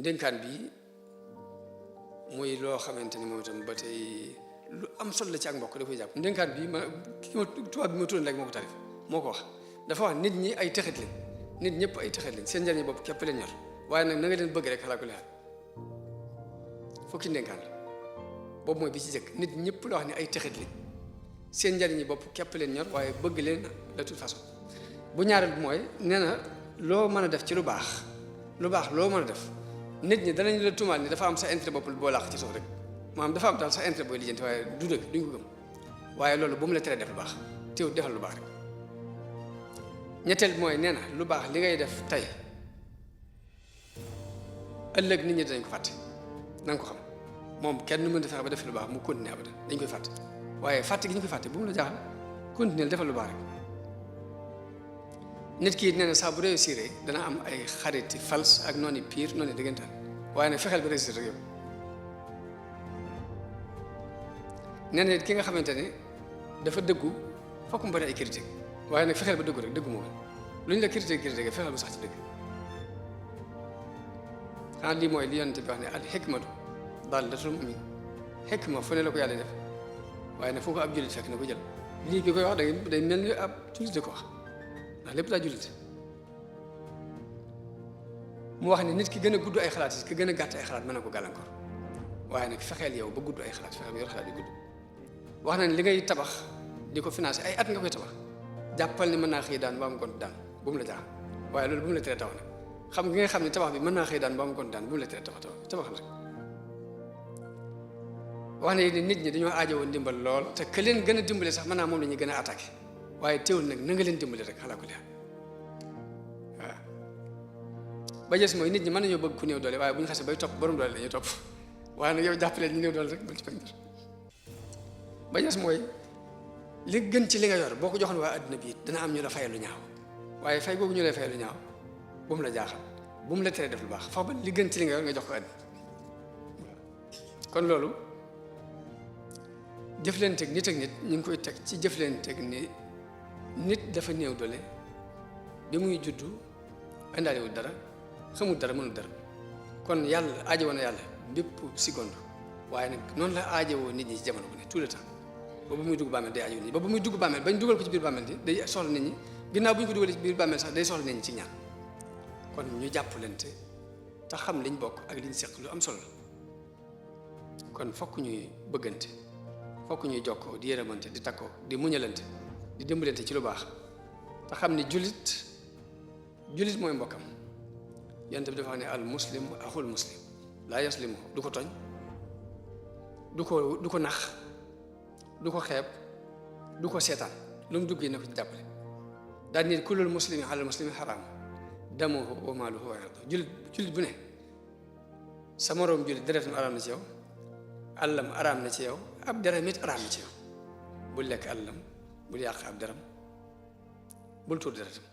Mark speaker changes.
Speaker 1: ndénkaan bi muy loo xamante ni moom itam ba tey lu am solo la ci ak mbokk da koy jàpp ndénkaan bi ma tubaab bi ma tudd rek moo ko tarif moo ko wax dafa wax nit ñi ay texit lañ nit ñëpp ay texit lañ seen njëriñ bopp képp leen ñor waaye nag na nga leen bëgg rek xalaa ko leer fukki ndénkaan la boobu mooy bi ci jëkk nit ñëpp la wax ne ay texit lañ seen njëriñ bopp képp leen ñor waaye bëgg leen de toute façon bu ñaareel bi mooy nee na loo mën a def ci lu baax loo mën a def nit ñi danañ la tuumaal ni dafa am sa intérêt bopp boo làq ci suuf rek maanaam dafa am daal sa intérêt booy lijjanti waaye du dëgg duñ ko gëm waaye loolu bu mu la teree def lu baax teewul defal lu baax rek ñetteel bi mooy nee na lu baax li ngay def tey ëllëg nit ñi danañ ko fàtte na nga ko xam moom kenn mën a fexe ba def lu baax mu continuer abada dañ koy fàtte waaye fàtte gi ñu koy fàtte bu mu la jaaxal continuer defal lu baax rek nit ki nee na saa bu réussir dana am ay xariti fals ak noonu pire noonu dëggantaan waaye nag fexeel ba réussir rek yow nee na ki nga xamante ne dafa dëggu fokk mu bari ay critique waaye nag fexeel ba dëggu rek dëggu moo gën lu ñu la critique fexeel ba sax ci dëgg xanaa lii mooy li yonent bi wax ne al hikmatu daalatul mu'min hikma fu ne la ko yàlla def waaye nag foo ko ab jullit fekk na ko jël lii bi koy wax day mel ni ab jullit da ko wax ndax lépp daa jullit mu wax ne nit ki gën a gudd ay xalaat ki gën a gàtt ay xalaat mën na ko gàllankoor waaye nag fexeel yow ba gudd ay xalaat fexeel yor xalaat yu gudd wax na ne li ngay tabax di ko financé ay at nga koy tabax jàppal ni mën naa xëy daan ba am gont daan bu mu la jaaxal waaye loolu bu mu la tere tabax nag xam nga xam ne tabax bi mën naa xëy daan ba am gont daan bu mu la tere tabaxal rek wax ne nit ñi dañoo aajowoo ndimbal lool te que leen gën a dimbale sax mën naa moom la ñuy gën a attaqué waaye teewul nag na nga leen dimbale rek xalaa ko leer waaw ba jës mooy nit ñi mën nañoo bëgg ku néew doole waaye bu ñu xasee bay topp borom doole la ñuy topp waaye nag yow jàppaleen ñu néew doole rek bul ci bañ ba jës mooy li gën ci li nga yor boo ko joxoon waa adduna bi dana am ñu la fayal lu ñaaw waaye fay googu ñu lay fayal lu ñaaw bu mu la jaaxal bu mu la teree def lu baax fax ba li gën ci li nga yor nga jox ko adduna kon loolu jëflanteeg nit ak nit ñu ngi koy teg ci jëflanteeg ni nit dafa néew doole bi muy juddu indaalewul dara xamul dara mënul dara kon yàlla aajowoo na yàlla bépp seconde waaye nag noonu la aajowoo nit ñi ci jamono bu ne tout le temps ba ba muy dugg bàmmeel day aajowoo nit ñi ba ba muy dugg bàmmeel bañ dugal ko ci biir bàmmeel day soxla nit ñi ginnaaw bu ñu ko dugalee ci biir bàmmeel sax day soxla nit ñi ci ñaan kon ñu jàppalante te xam liñ bokk ak liñ seq lu am solo kon fokk ñuy bëggante fokk ñuy jokkoo di yërëmante di takkoo di muñalante di dimbalante ci lu baax te xam ne jullit mooy mbokkam yonent bi dafa wax ne al muslim axul muslim laa yaslimu du ko tooñ du ko nax du ko xeeb du ko seetaan lu mu dugg yi na ko ci jàppale daal nit kullul muslimi alal muslimi xaraam damuhu wa maaluhu wa irduhu jullit bu ne sa moroom jullit deretam araam na ci yow àllam araam na ci yow ab deram it araam na ci yow bul lekk àllam bul yàq ab deram bul tuur deretam